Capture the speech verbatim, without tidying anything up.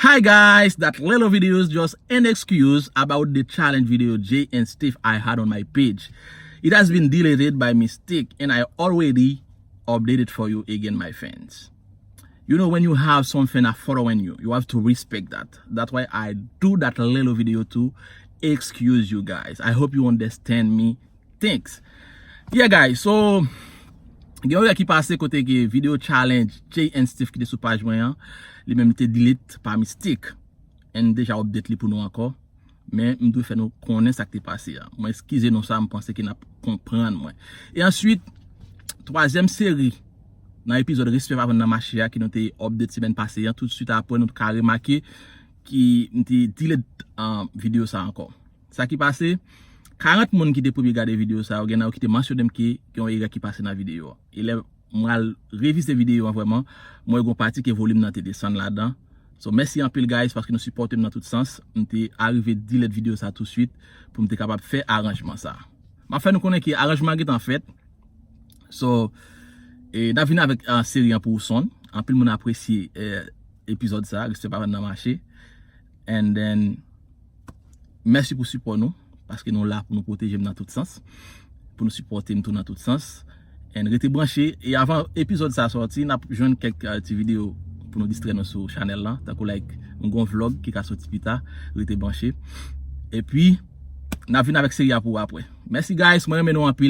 Hi guys, that little video is just an excuse about the challenge video Jay and Steve I had on my page. It has been deleted by mistake and I already updated for you again, my fans. You know, when you have something that following you, you have to respect that. That's why I do that little video to excuse you guys. I hope you understand me. Thanks. Yeah guys, so gen yon erè ki pase kote ke video challenge Jay and Steve ki te sou paj mwen an, li menm li te delete pa mistik. And deja update li pou nou ankò. Men m dwe fè nou konnen sa k te pase a. Mwen eskize nou sa, m panse ke n ap konprann mwen. E answit, twazyèm seri nan epizòd Respè pa vann nan mache a ke nou te update semèn pase an, toutswit apre nou ka remake ki m te delete uh, videyo sa ankò. Sa ki pase, karant moun ki te premye gade videyo sa yo, gen nan yo ki te mansyone m ke gen yon erè ki pase nan videyo a. E lè mwen al revize videyo an vrèman, mwen wè gon pati ke volim nan te desann ladan. So mèsi anpil guys paske nou sipòte m nan tout sans. M te arive delete videyo sa toutswit pou m te kapab fè aranjman sa. M ap fè nou konnen ke aranjman an gentan fèt. So e n ap vin avèk uh, seri an pou ou sonn. Anpil moun apresye uh, epizòd sa, Respè pa vann nan mache. And then mèsi pou sipò nou paske nou la pou nou pwoteje m nan tout sans, pou nou sipòte m tou nan tout sans. And rete branche. E avan epizòd sa sòti, n ap jwenn kèk uh, ti videyo pou nou distrè nou sou chanèl la, tankou like yon gon vlog ki ka sòti pita. Rete branche. Epi n ap vin avèk seri a pou apre. Mèsi guys, mwen renmen nou anpil.